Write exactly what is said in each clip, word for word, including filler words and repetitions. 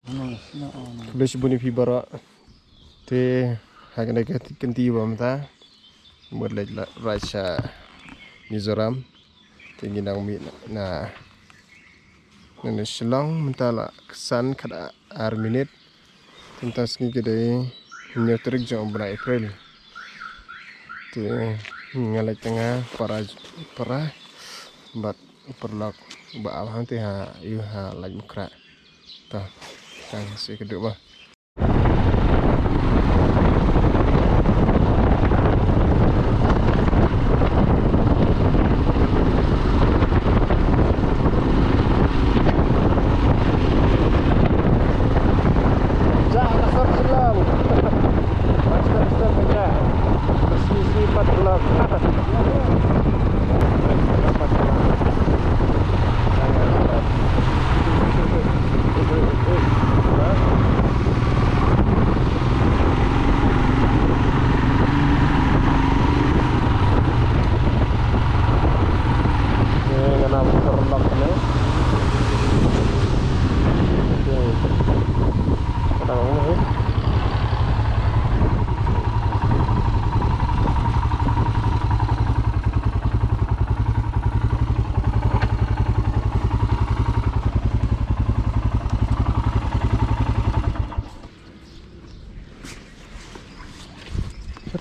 Khublei shibun ïa phi baroh. Te ha kane ka kynti ba mynta, mut leit la raj sha Mizoram. Te ngi nang mih na, na, na Shillong mynta la khatsan khatar minit. Te mynta sngi ka dei hynñiew tarik jong u bnai April. Te nga leit tang ha para, para bad u paralok ba ap hangte ha, ïa ha Laitumkhrah. Ta, tang shi ka duk ba.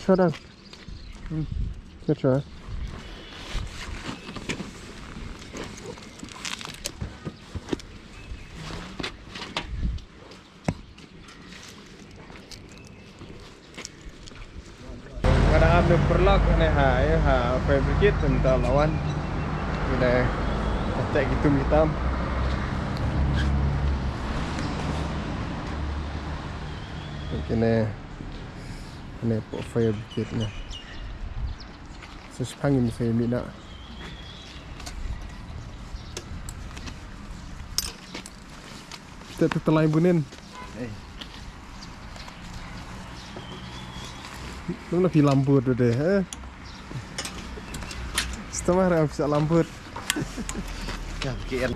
Sure, sure. Nga dang ap ïa u paralok ne ha, ïa ha fire brigade mynta la wan. Ngi dang teh ki tum ki tam. Kine, kine hapoh fire brigade ne. Sa shiphang ngin sa ïa mih noh. Te te te lai bunin. Eh. Nang la phi lambut de, eh. Stamar am sa lambut. Ka K L.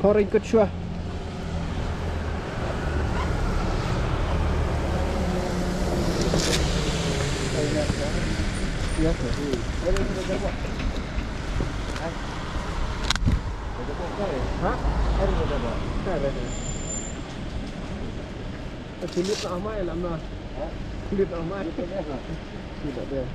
Pori kut shwa. Ha? Sulit na amai lam na. Lit ah mai. Lit ah deh.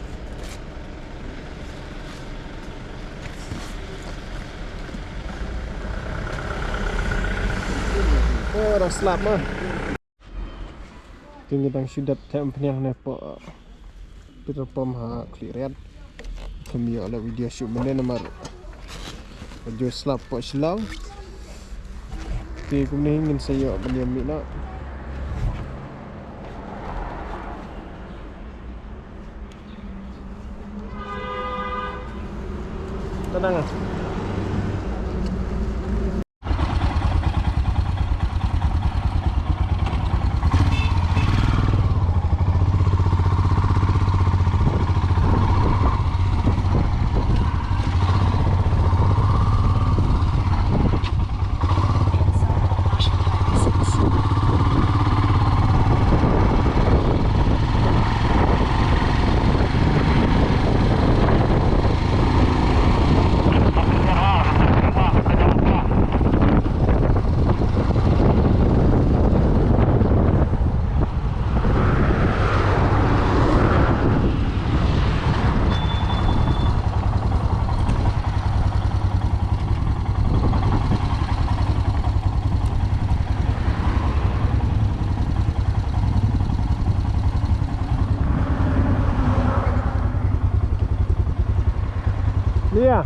Oh, dah slap mah. Kini dang shu dep them pynïang ne po. Petrol pump ha Khliehriat. Kami ïoh la video shoot mynne namar ju slap po Shillong. Te kumne ngin sa ïoh ban ïa mih noh. Tenang ah. Lia.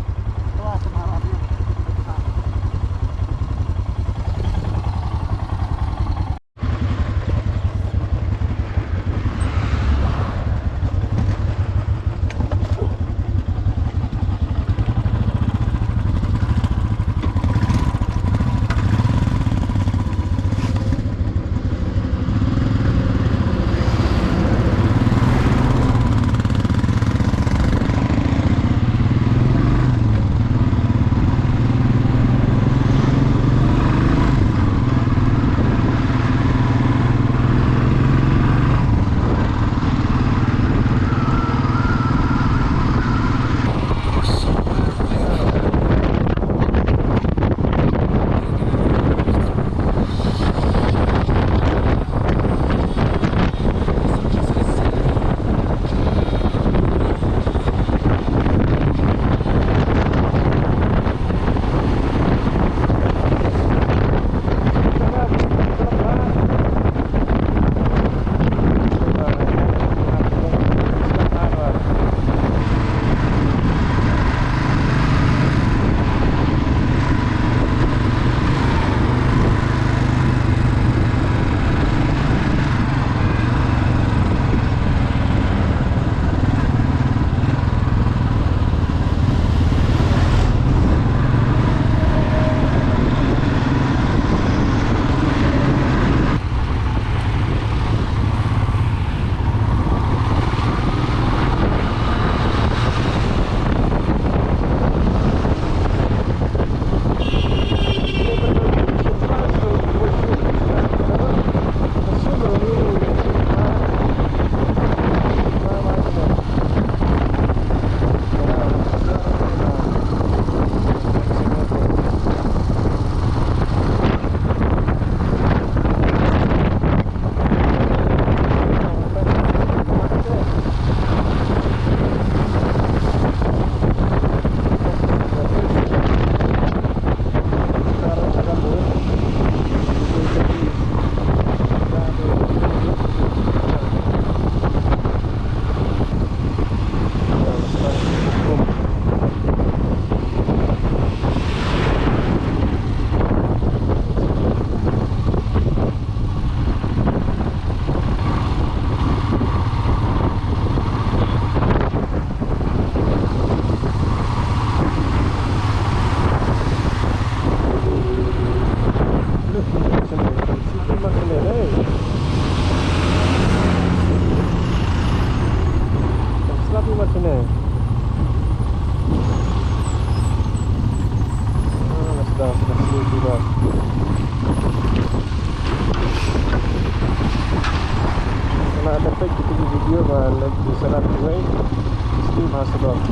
Nga la da peit kita ki video ba leit ki Salat Kuwait. Mesti bahasa dong.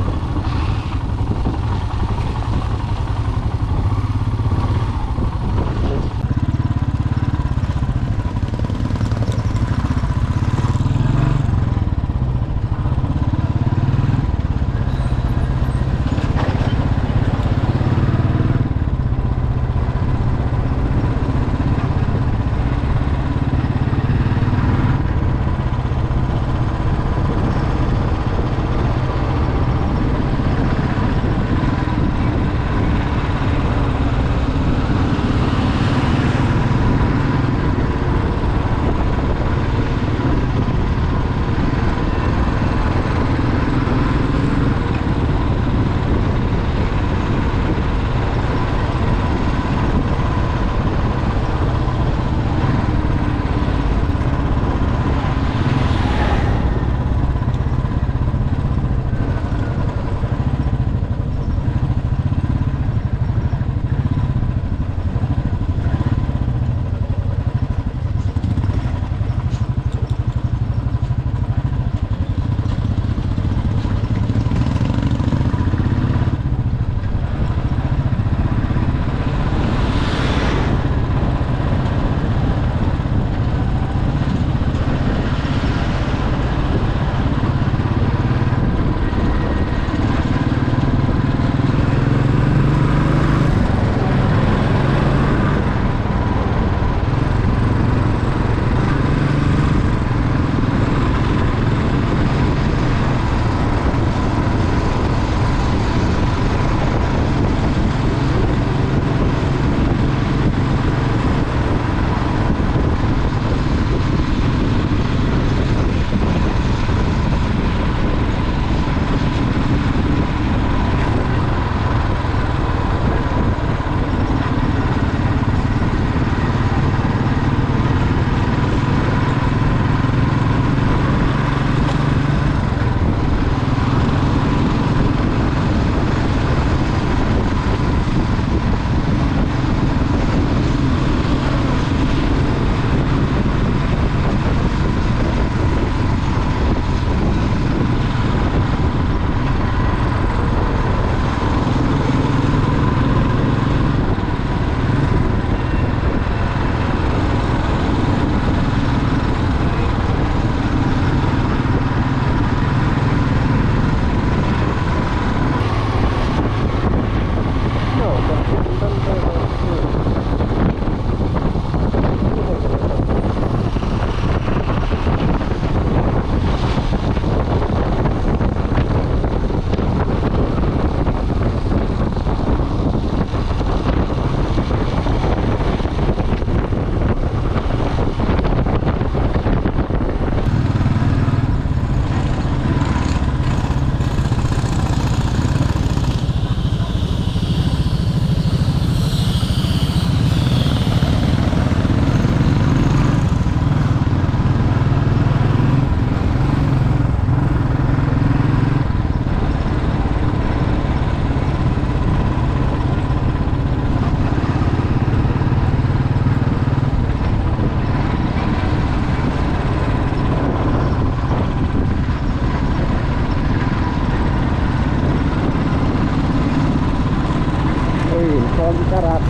Karap.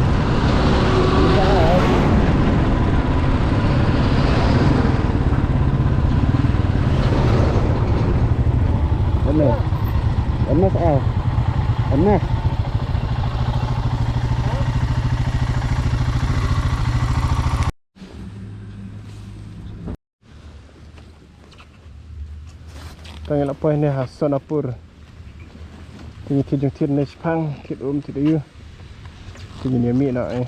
Panas. Panas, ah. Panas. Tang ïa la poi ne ha Sonapur. Te ngi thied jingthied ne shipang, thied um, thied aïu. Te ngin ïa mih noh, eh.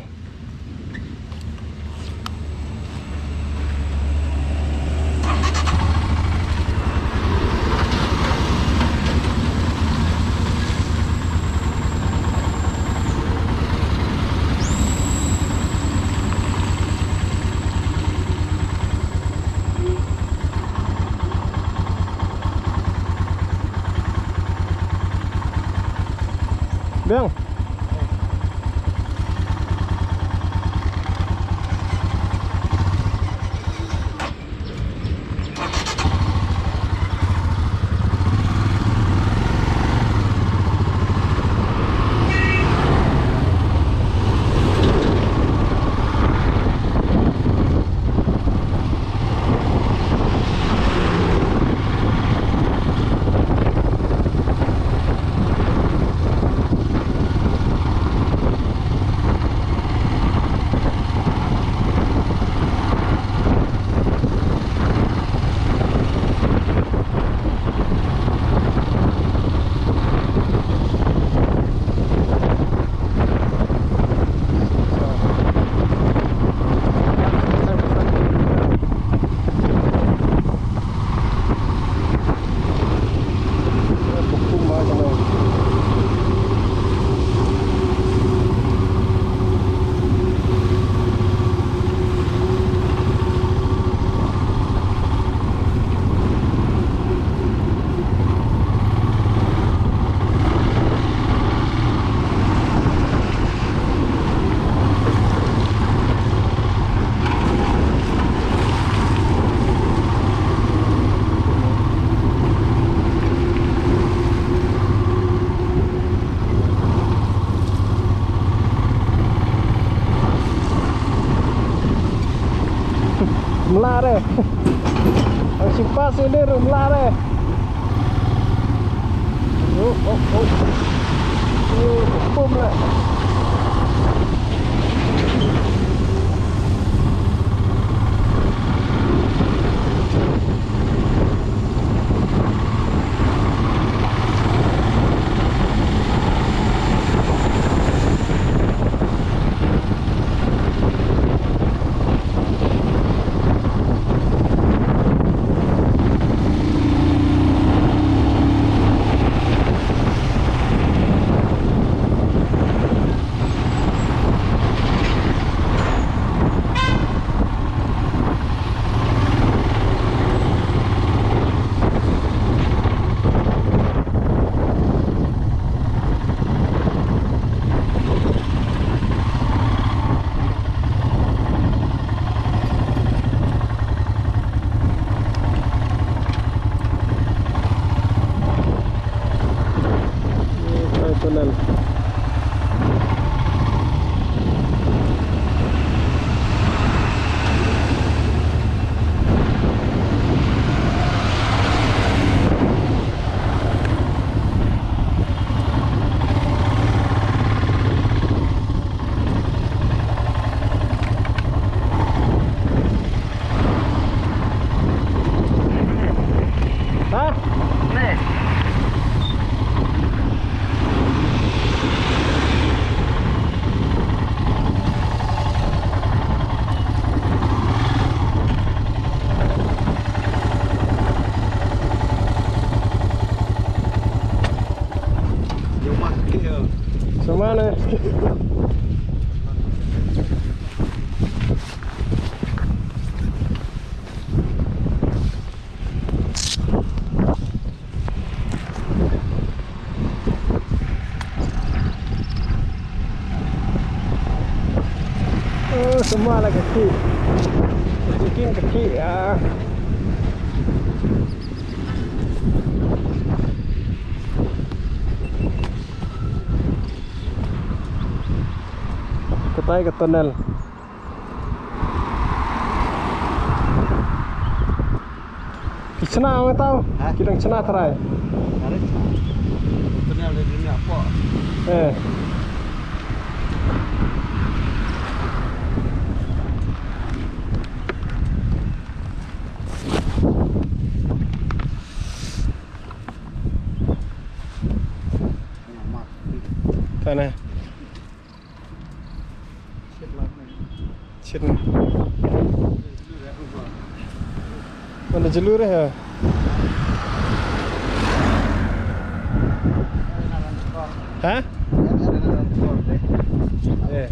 Biang. Mlare. Ang sipas ini ru mlare. Oh, oh, oh. Oh, bom lah. Ha? Sumane. Oh, semua lah kaki. Kaki, ah. Ai ka tunnel. Ki chna ong tau. Ha? Ki dang chna trai. Are chna. Tunnel de dunia po. Eh. Tane. Shit. Mana jalur eh? Ha? Eh.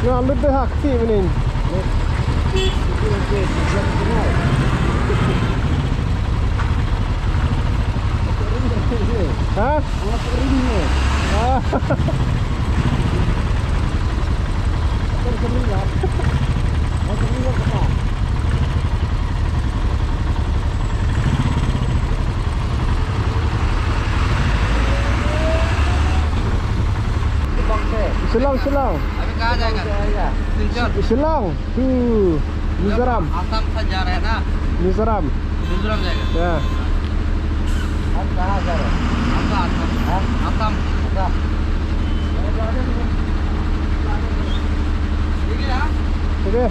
Nga lut dei ha kti mynnin. Ha? Ah. Shillong, Shillong. अभी कहाँ जाएगा? Silchar. Shillong to Mizoram. Assam से जा रहे हैं ना? Mizoram. मिजोरम जाएगा। Yeah. हम कहाँ जा रहे हैं? हम तो आसाम। हाँ? आसाम। Assam. Sige.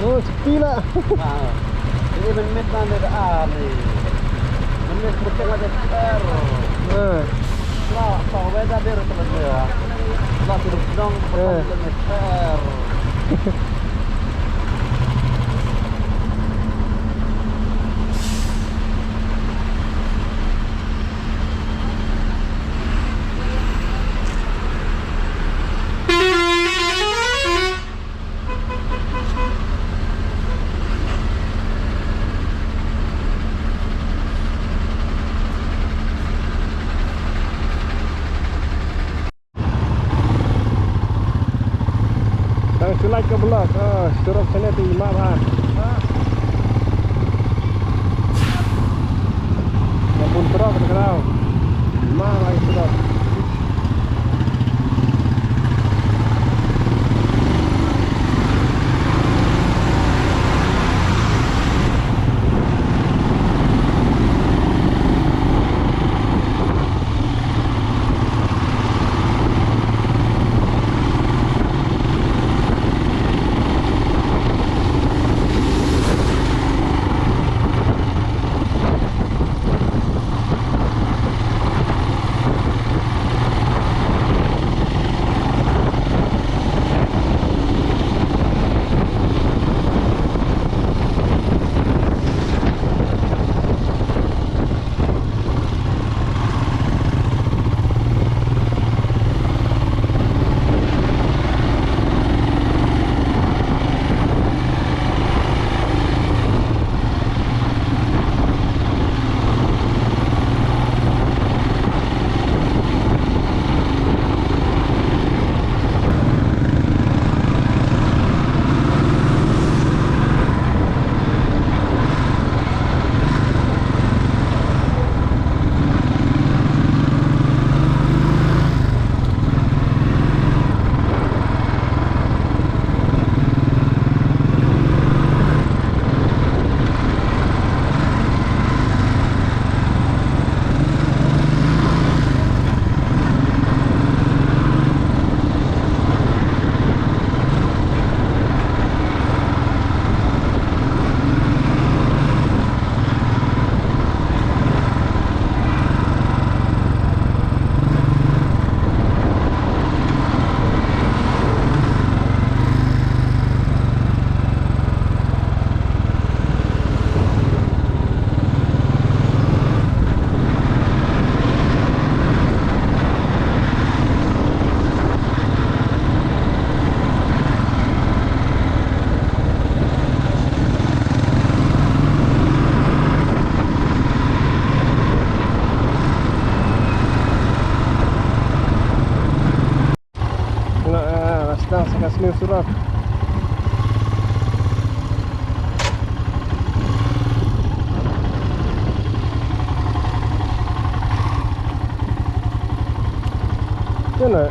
Oh, sepi lah. Ah. Ini menit mana dah, ah, ni. Menit bukan ada ter. Eh. Lah, tak ada dah dia terus ya. Lah, suruh senang, eh, menit ter. Tang shu lait ka blok, ah, surok sene te i map ha. Nga bun trok te ka daw. I map ha i surok. Nga, ah, la sdang sa ka sniew surok. Kane.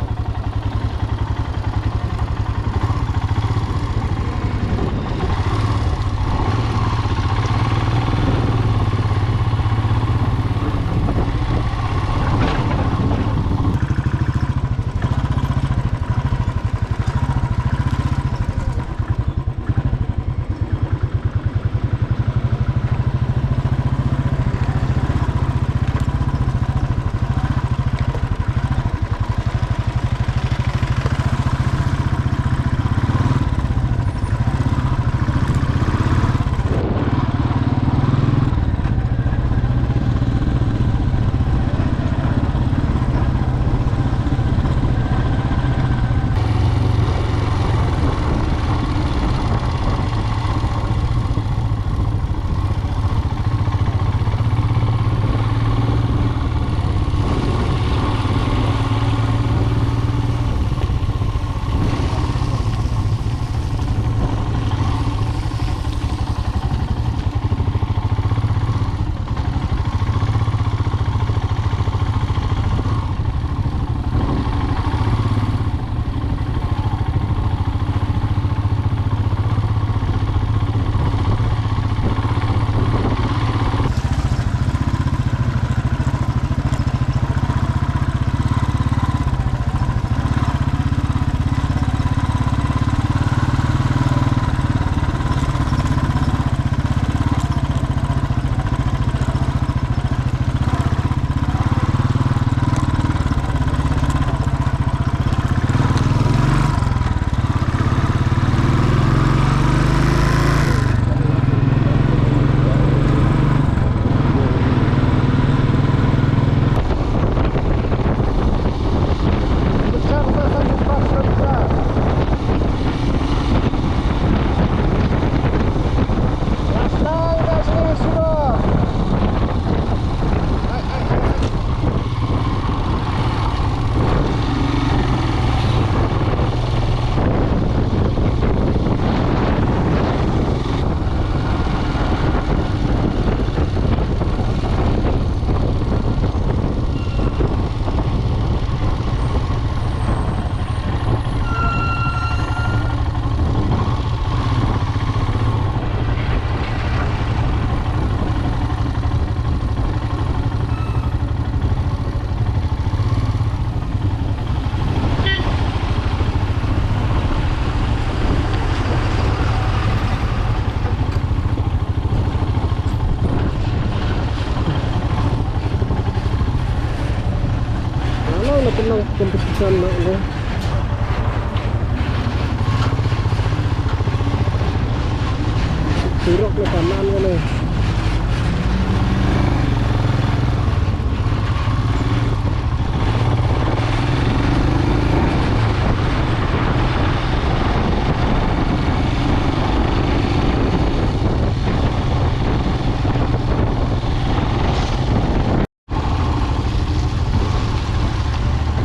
Surok le kanan kane.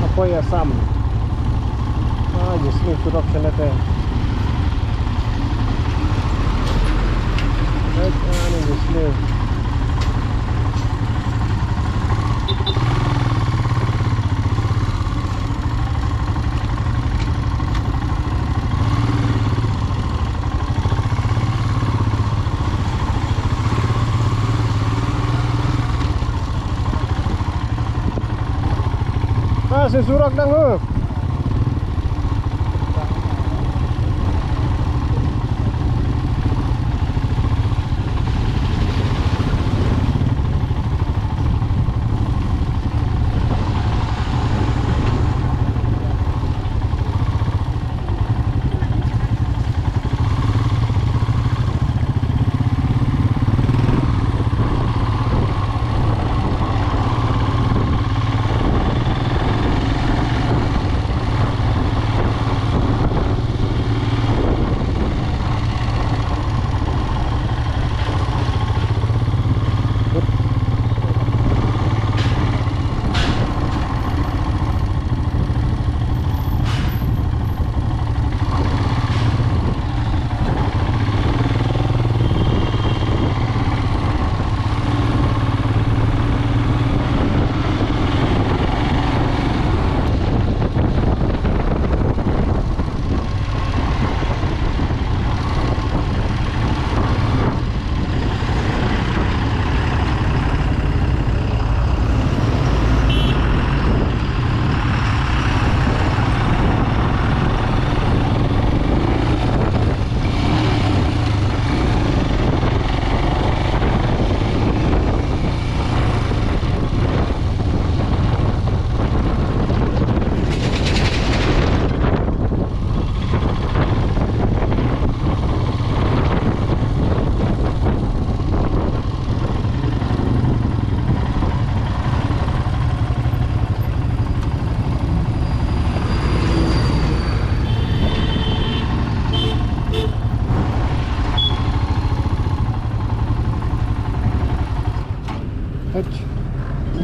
Hapoh ïa Assam. Ah, ïa sniew surok shane te. Right, ah, ïa sniew. Ah, sniew surok dang, huh.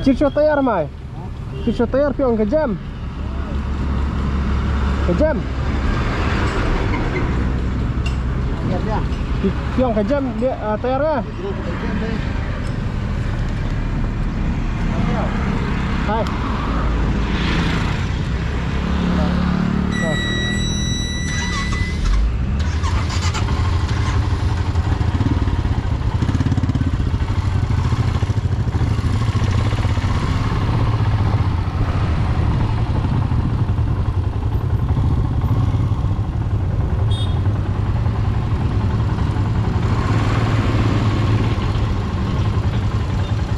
Chir shu tayar mai. Phi shu tayar, phi ong ka jam. Ka jam. Phi, phi ong ka jam, dia, ah, tayar ka? Hai.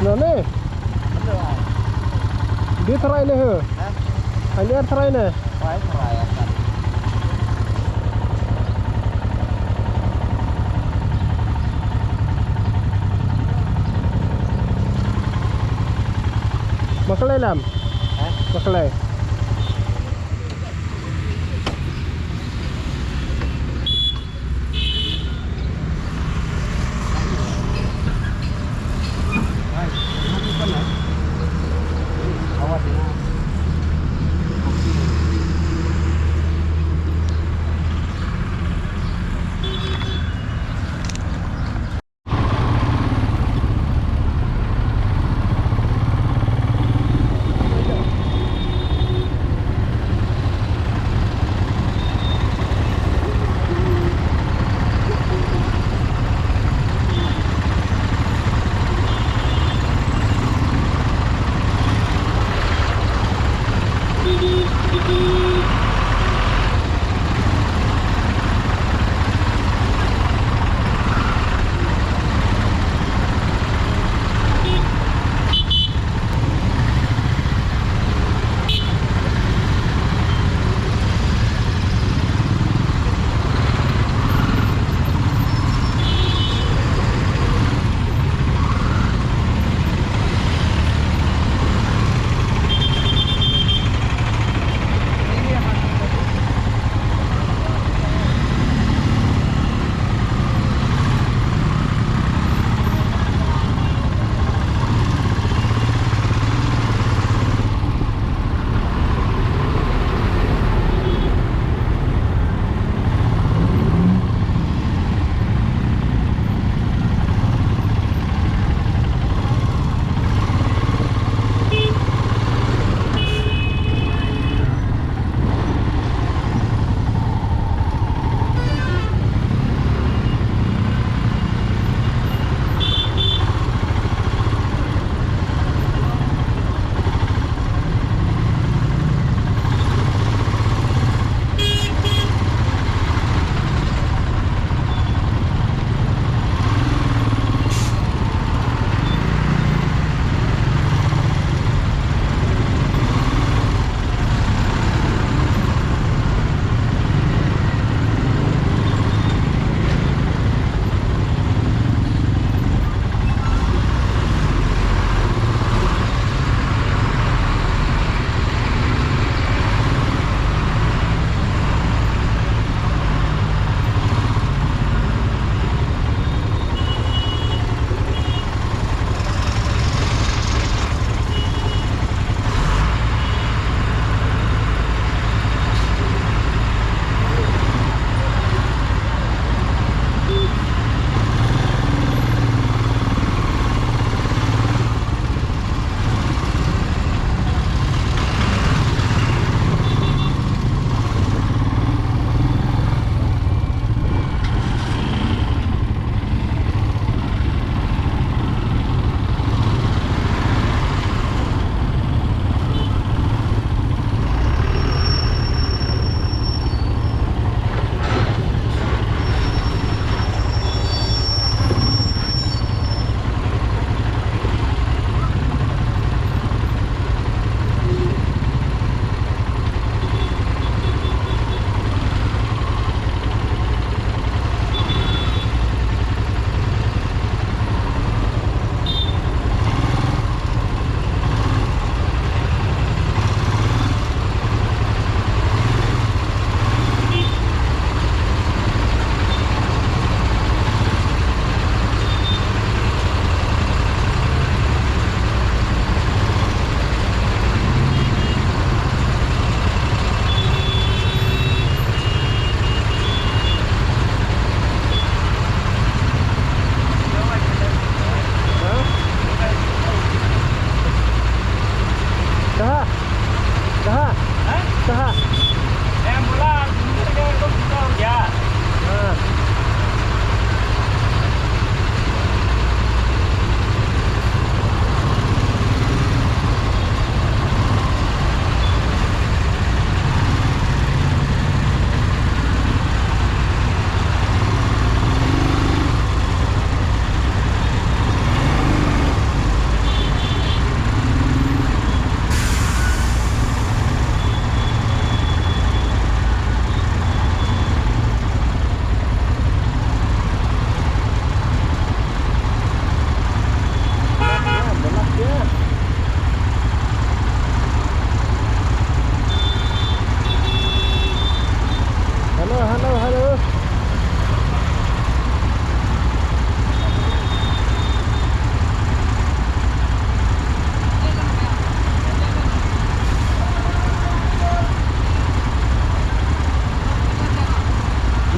Nane? Di try ne he? Ha? Ani try ne? Try, try, ya, kan. Makalai lam. Ha? Makalai.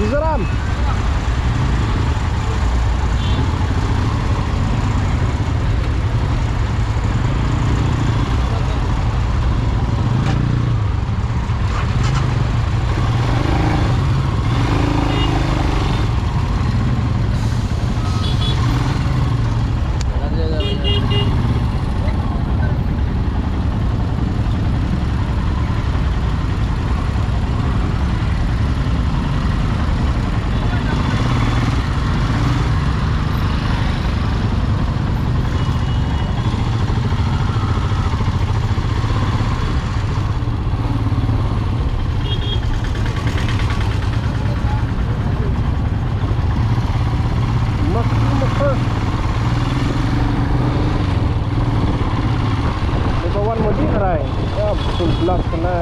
Mizoram. Makha, makha. Ïa ka wan mo dih rai. Ïa, betul belas kena.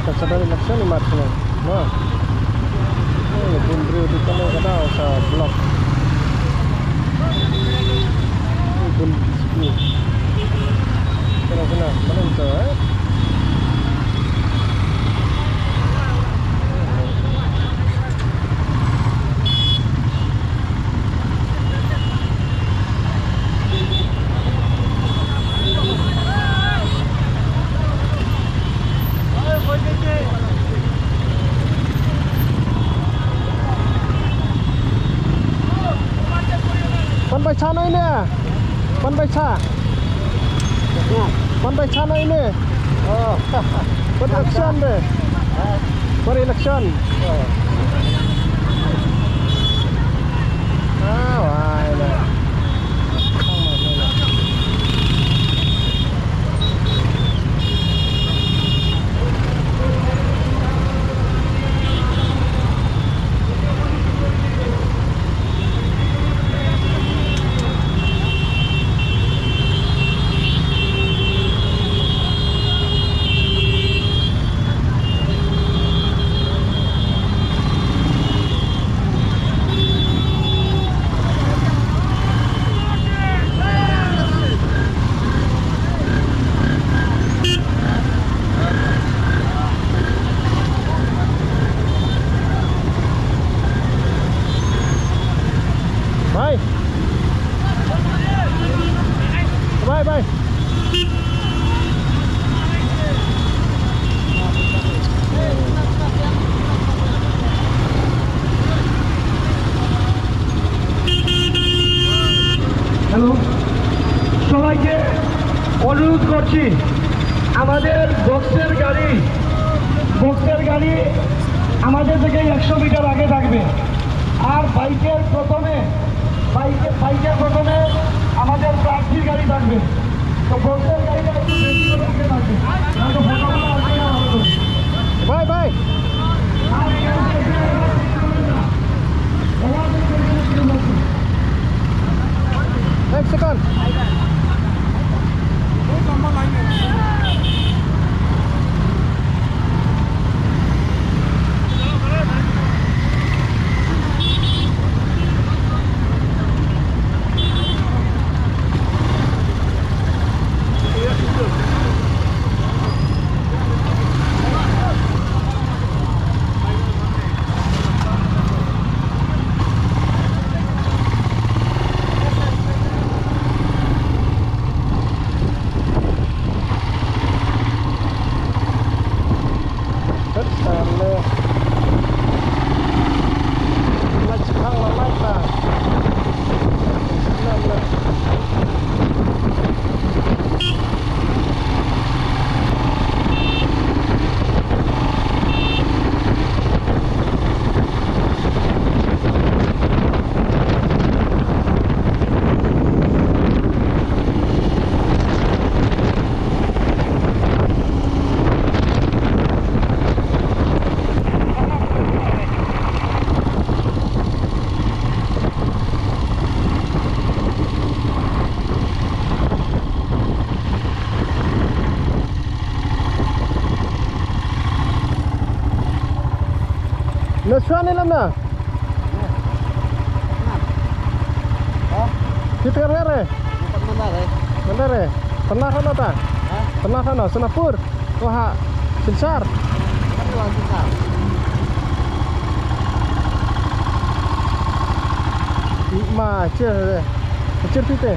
Ka sa dang election i mat kane. Mo. Oi, bun briew dei kane ka daw sa block. Oi, bun briew. Kane, kane, mana ito, eh? Pan bai cha noi ne? Pan bai cha? Pan bai cha noi ne? Oh. Pan election de. Pan election. Ah, wai le. করছি, আমাদের বক্সের গাড়ি, বক্সের গাড়ি আমাদের থেকে একশো মিটার আগে থাকবে। আর বাইকের প্রথমে, বাইকে, বাইকের প্রথমে আমাদের প্রার্থীর গাড়ি থাকবে। তো বক্সের গাড়িটা একটু বেশি করে আগে থাকবে। নয়তো ফটোগুলো আসবে না ভালো করে। Bye bye. আর এখানে এক second. Na shuwa ne lam na? Kita kan ngare? Mandare. Mandare. Pernah kan ta? Hah? Pernah kan Sonapur? Wah, Silchar. Kan wah Silchar. Ma, cer, cer pite.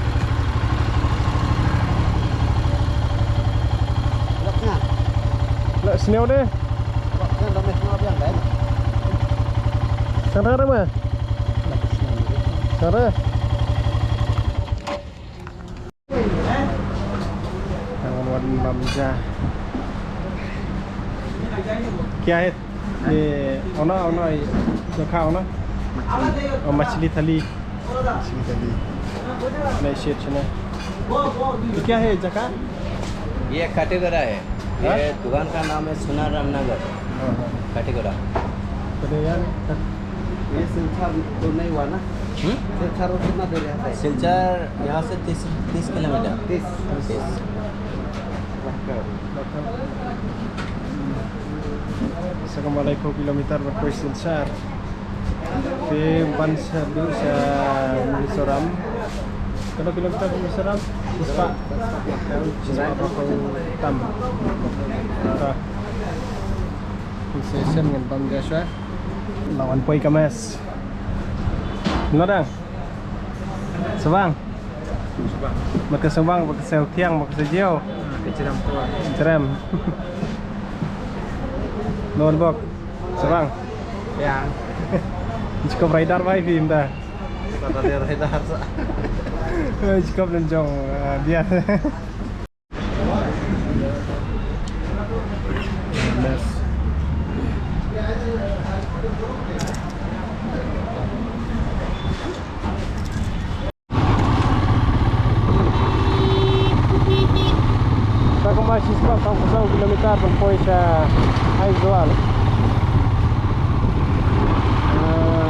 Lak sniaw de. Sara ma. Sara. Nang wan wan mam ja. Kya hai? Ye, ona, ona, ye, jo kha ona? Oh, machli thali. Machli thali. Nahi, shit, shit, nahi. Ye kya hai, jaka? ये काटेगोड़ा है। हाँ? ये दुकान का नाम है सुनाराम नगर। हाँ, हाँ। काटेगोड़ा। तो यार, ये सिलचर तो नहीं हुआ ना? हम्म? सिलचर वो कितना दूर है? सिलचर यहाँ से तीस, तीस किलोमीटर। तीस। तीस। Sa ka Malai ko kilometer ba poi Silchar. Te ban sa du sa Mizoram. Kano kilometer Mizoram? Puspa. Puspa ba ko tam. Ta. Session ngan bam Joshua. Lawan poi ka mes. Nodang. Sabang. Ba ka sawbang, ba ka saw thiang, ba ka saw jiaw. Ah, ka jrem tu. Jrem. Lawan bok. Sawbang. Ya. Jikop rider bai phim da. Kata dia rider sa. Jikop dan jong, ah, dia. Sa kumba shispah sawphew saw kilometer ban poi sha Aizawl. Ah.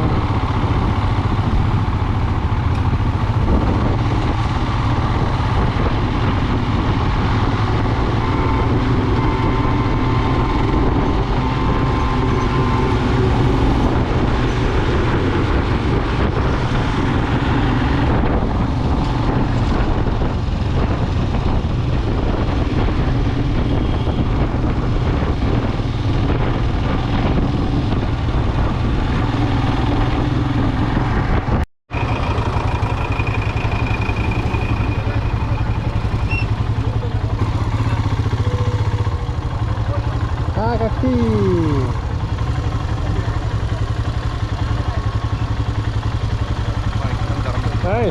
Ha, kaki. Hai.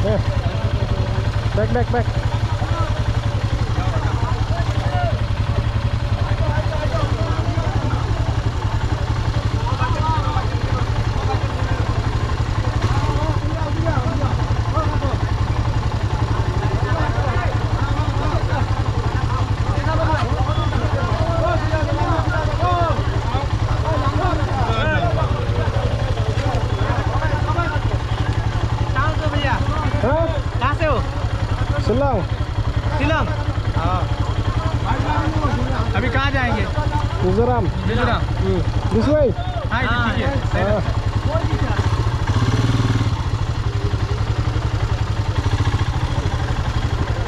Eh. Back, back, back. कहाँ से हो भैया? हाँ? कहाँ से हो? शिलोंग। शिलोंग? हाँ। अभी कहाँ जाएंगे? मिजोरम। मिजोरम। हम्म। This way? हाँ, ये ठीक है। हाँ।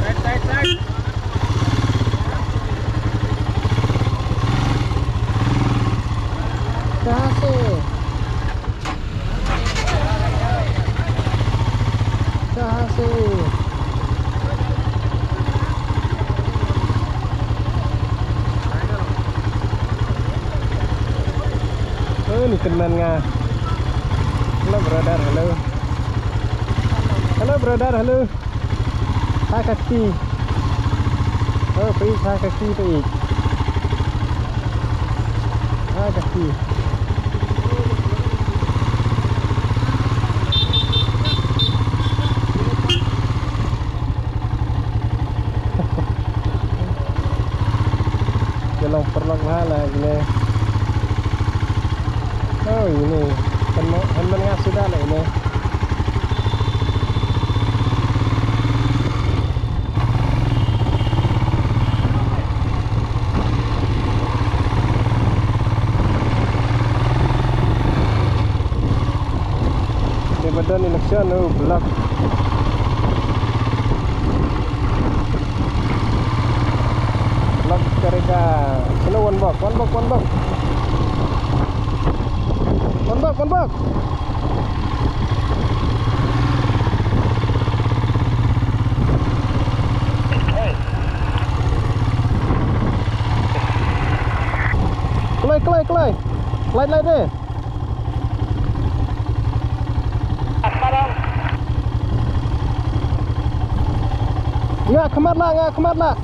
Side, side, side. कहाँ से? कहाँ से? Oh, ni teman nga. Hello, brother, hello. Hello, brother, hello. Ha kaki. Oh, please, ha kaki, please. Ha kaki. Ka long paralok bha la ine. Oh, ine. Hynmen, hynmen nga suda la ine. Dei ba don election, oh, block. Block ka rega. Sino, wan bok, wan bok, wan bok. Wan bok, wan bok. Kloi, kloi, kloi. Light, light deh. Nga khmat lah, nga khmat lah.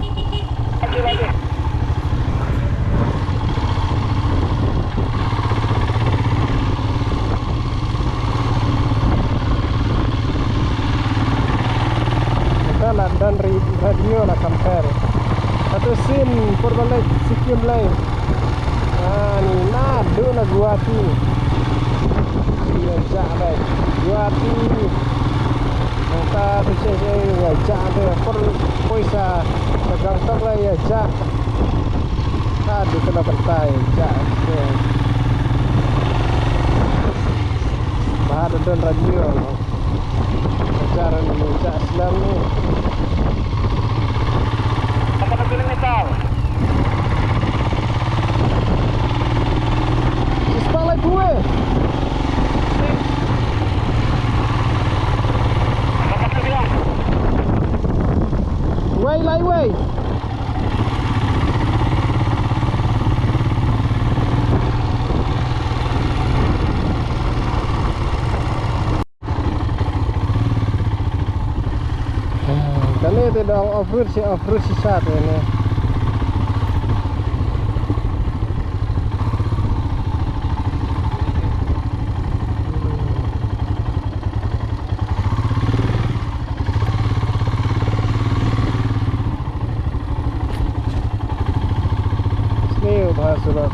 Ka la don ri-, radio la compare. Katu sin por balai Sikkim lai. Ah, ni naduh na Guwahati. Ïa jah lai Guwahati. Nangta tu shisha ïa jah te por poisa ka Gangtok lai ïa jah. Naduh kano kynta ïa jah te. Bha da don radio. Ka jar ni, ka jar slam ni. Berapa kilometer? Sispa lai bue. Berapa kilometer? Wei lai wei. Kane te dang off-road, shisha off-road shisha te ne. Sniew bha surok.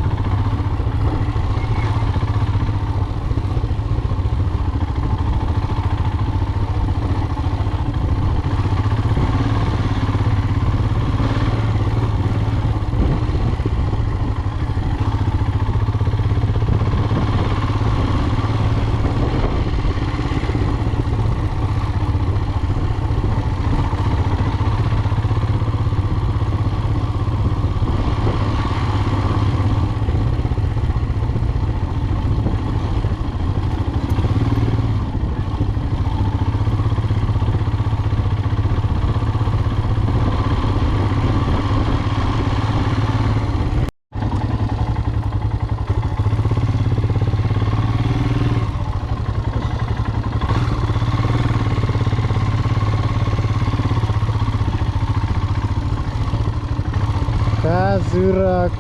Surak.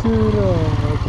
Surak.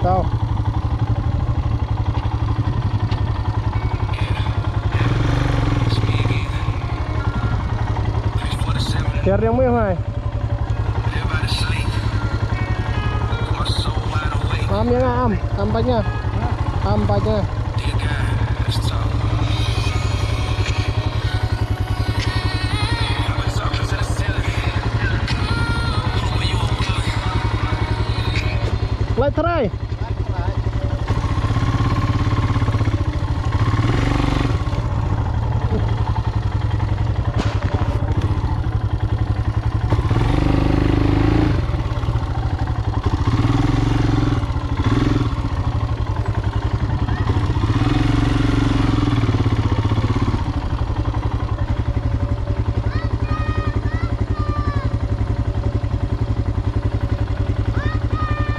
Tau. Tiar yang mui mai. Am yang am, am banyak. Am banyak. Lai try.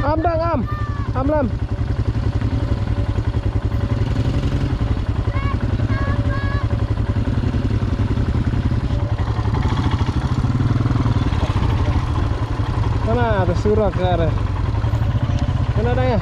Am dang am. Am lam. Kana da surak ka re. Kana da ya.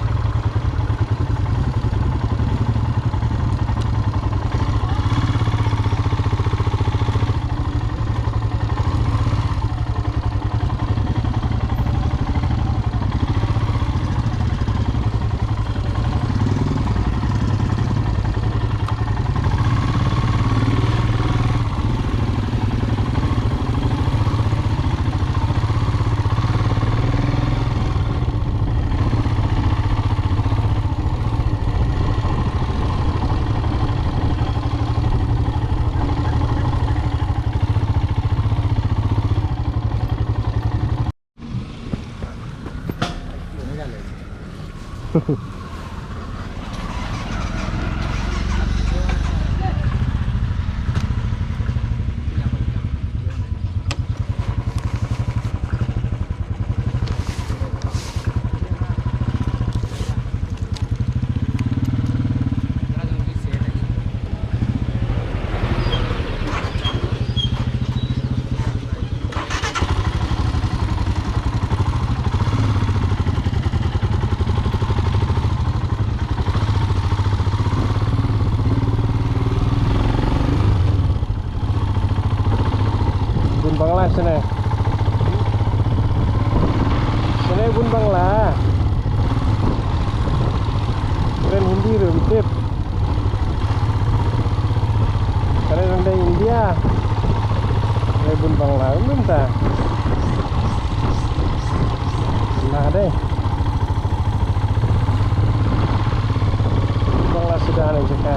Bun Bangla sene. Sene bun Bangla. Kren Hindi ruh tip. Kren nang dei India. Nang bun Bangla mynta. Nah deh. Bangla sudah ane jaka.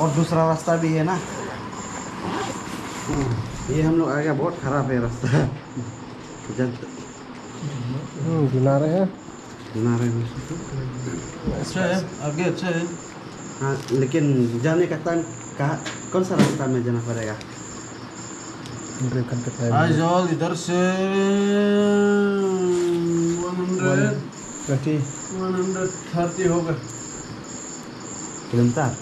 और दूसरा रास्ता भी है ना। हम्म, ये हम लोग आ गया, बहुत खराब है रास्ता। जब हम्म, गिना रहे हैं। गिना रहे हैं। अच्छा है, आगे अच्छा है। हाँ, लेकिन जाने का टाइम कहाँ, कौन सा रास्ता में जाना पड़ेगा? आइजोल इधर से one hundred, twenty. One hundred thirty होगा। Kilometre?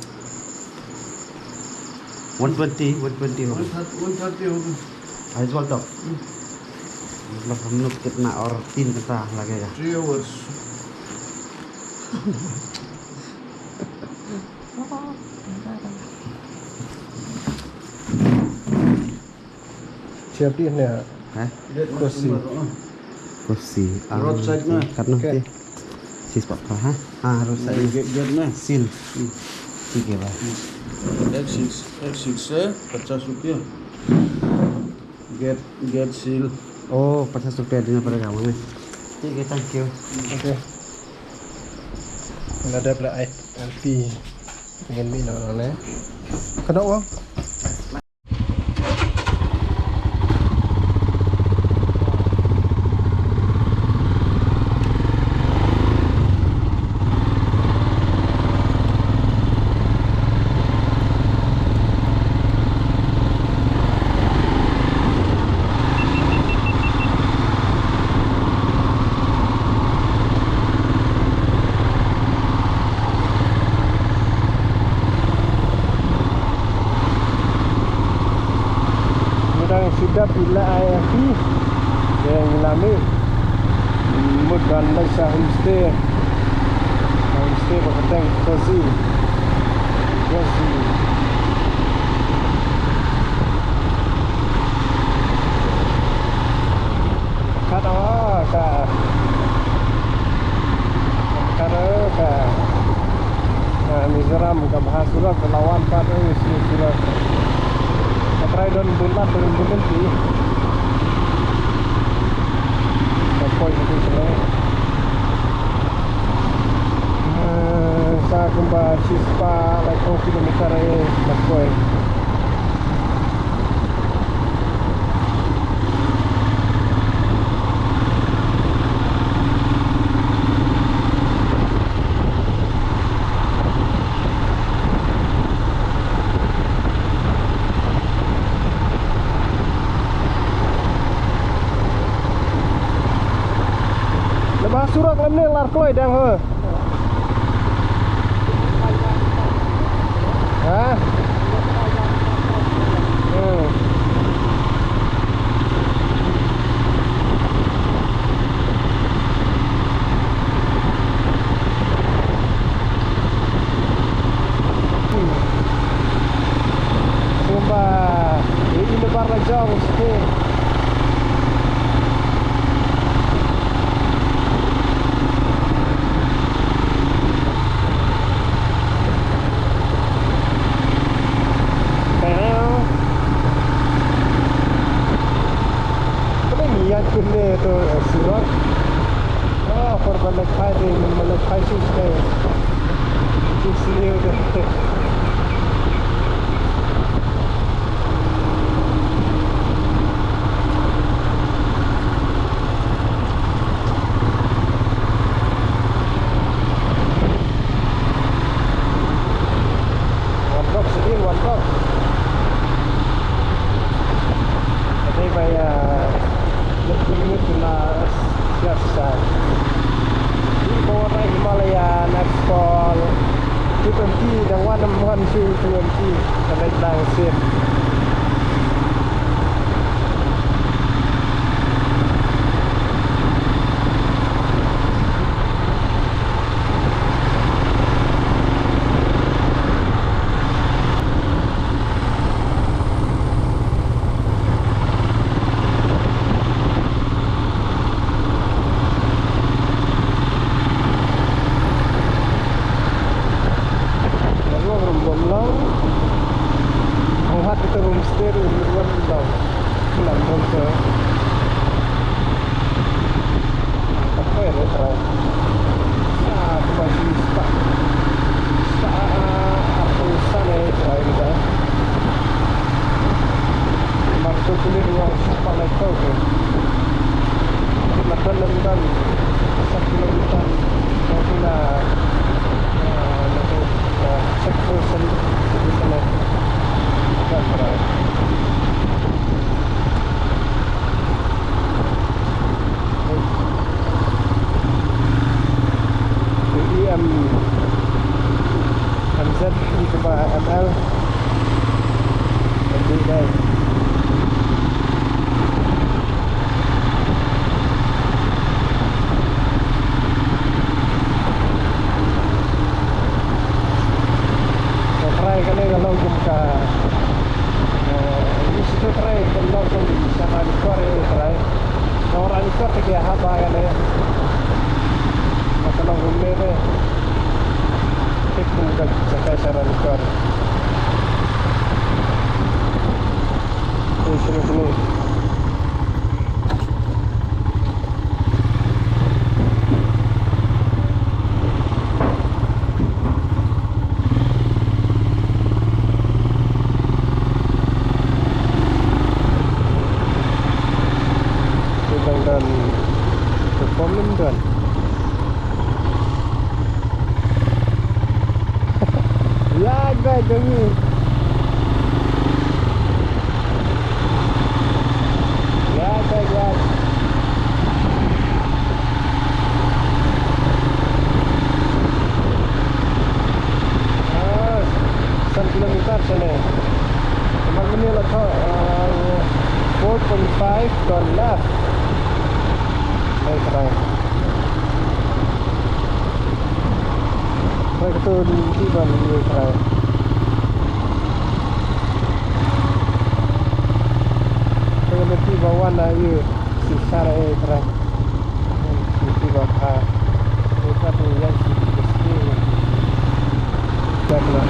One twenty, one twenty होगा। वन थर्टी, वन थर्टी होगा। आइजोल तक? हम्म। मतलब हम लोग कितना और तीन घंटा लगेगा? Three hours. Siap di ne. Hah? Kursi. Kursi. Roadside na. Kat na. Okay. Sis pak ha? Ah, roadside. Gate, gate na. Seal. Hmm. ठीक है भाई। एक सील, एक सील से पचास रुपया। Gate, gate seal. Oh, पचास रुपया देना पड़ेगा हमें। ठीक है, thank you। Okay. Nga dep la ai alpi ngan mi no ne. Kano wa? Ngi dang shu dep ïa la ai ahi. Te ngi la mih. Mut ban leit sha homestay. Homestay ba kyrteng Cozy. Cozy. Kat awa ka. Kat awa ka. Na Mizoram ka bha surok ka la wan pat, eh, sni surok. Ka trai don bun mat don bun lynti. Ka poi ka poi sini. Eh, sa kumba shispah laiphew kilometer, eh, ka poi. Surok lem ne lar kloi dang ho. Ha? Hmm. Kumba, eh, ina bar la jong sini. Pynban ïa kine to, eh, surok. Ah, por ban leit phai dei, ban leit phai shisha. Shisha dei. Wan dok sini, wan dok. Tadi ba ïa leit minit na siap sa. Di bawah rai Himalaya next call. Two twenty, dang wan ym wan two twenty. Ka leit lang sien. Rum bom long. Hong hat kita rum ster rum bom long. Lam bom so. Apa ya, Trai? Ah, aku masih stuck. Sa-, aku sana, Trai, kita. Maksud ini ruang sekolah itu, oke. Makan rendang, satu kilometer, satu lah, ah, satu, ah, satu sen-, satu sen-, agak berat. Ïa, em, em, zat ïa kaba M L. Em, dei. Ka trai kane ka long kum ka, eh, ïa shi trai ka long kum sha ka likor, eh, trai. Nong rah likor te ki hap ba kane. Nga ka long kumne te. Te kum ka jaka sha rah likor. Te sini sini. Te dang don, perform ym don. Ïaid bad jong ngi. Ïaid bad, ïaid. Ah, san kilometer shane. Namar mynne la thoh, ah, four point five, turn left. Hei, trai. Trai, katto lynti ban ïa trai. Trai, lynti ba wan na ïa shisha, eh, trai. Lynti ba kha. Ïa ka tu ïa shi, shi, shi. Kat la.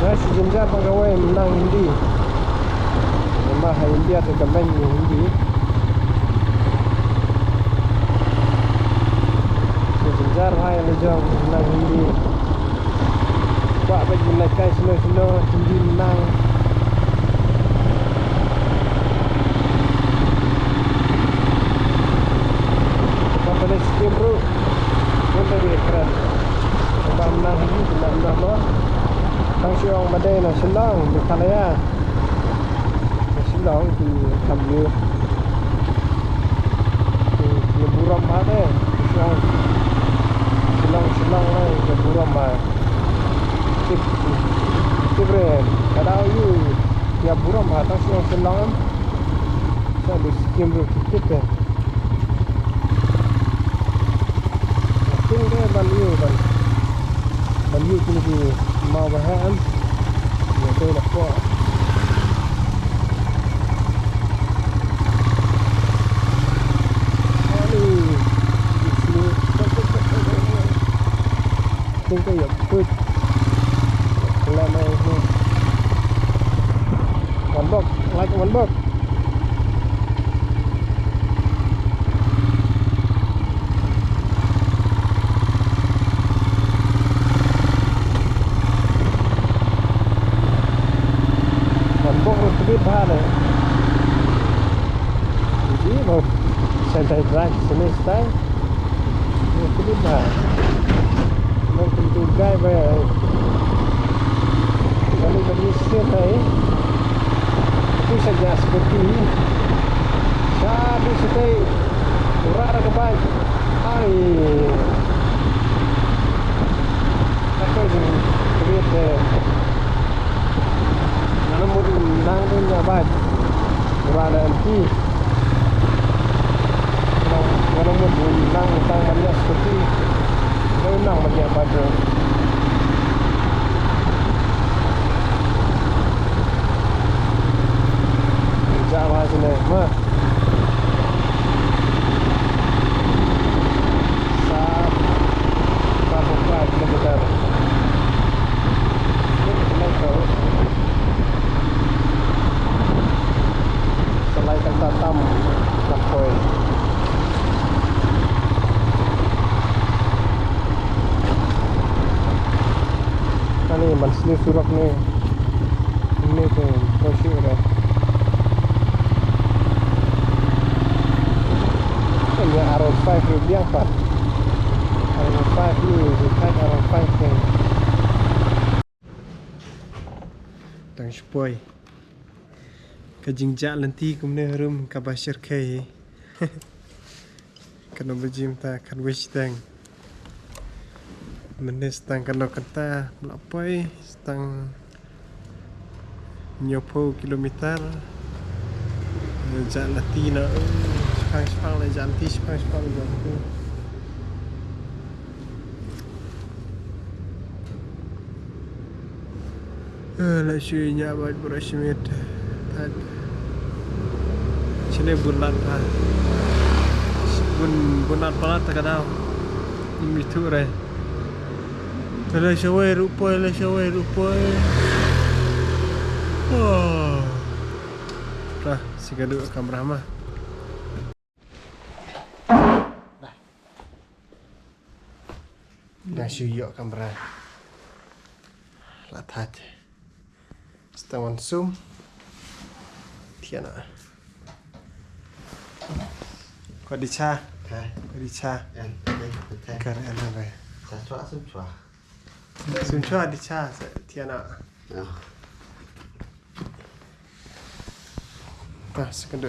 Nga shu jynjar ba kawei mynta Hindi. Namar ha India te ka beiñ Hindi. Shu jynjar ha ïa la jong mynta Hindi. Kwah ba kin leit kai shano shano Hindi mynta. Ba pynleit skim ruh. Ngan da dei kren. Ba mynta Hindi, mynta, mynta mo. Madei na Shillong, Meghalaya. Na Shillong ki kam ïa. Ki, ki burom bha te. Shillong. Shillong, Shillong na ki burom bha. Tip, tip re. Ka dei ïa burom bha tang Shillong, Shillong. Sa du skim ruh ki kit te. King de ban ïoh ban. Ban ïoh kine ki maw ba ha em. Ïa te la ko. Ani. King ka ïa put. Kala mai ni. Wan bok, like wan bok. Wan bok ruh tbit bha ne. Ji bok. Santai drive sini style. Ruh tbit bha. Nang tentu gai ba. Kali bagi sini tai. Tu saja seperti. Satu setai. Ura ada kebai. Ai. Aku jing. Tbit deh. Nga la mut nang tu ïa bad. Ura la empty. Nga la mut nang tang ban ïa scooty. Nga la nang ban ïa bad. Jam ha sini ma. Sa, sa pung five kilometer. Sa lai kata tam, na poi. Ani man sini surok ni. Ini tu, kau sih dah. Ini R one five ni biang pat. R one five ni, R one five ni. Tang shu poi. Ka jingjah lynti kumne harum kaba shyrkhei. Kano ba jim ta khatwei shiteng. Mynne stang kano kata mla poi stang hynñiewphew kilometer. Jah lynti na, eh, shipang shipang la jah lynti, shipang shipang la jah lynti. Eh, la shu ïa bad bro shimit. Tad. Shine bun lad pa. Bun, bun lad palat ta ka daw. Ym ithuh re. Te la shawei ruh poi, la shawei ruh poi. Oh. Ra, si ka duh kamra ma. Nga shu ïoh kamra. La thait. Stang wan sum. Thiana. Ko di cha. Ka. Ko di cha. Yan, yan, yan. Ka yan, yan. Cha chwa, sum chwa. Sum chwa di cha, sa thiana. Ya. Ta, second.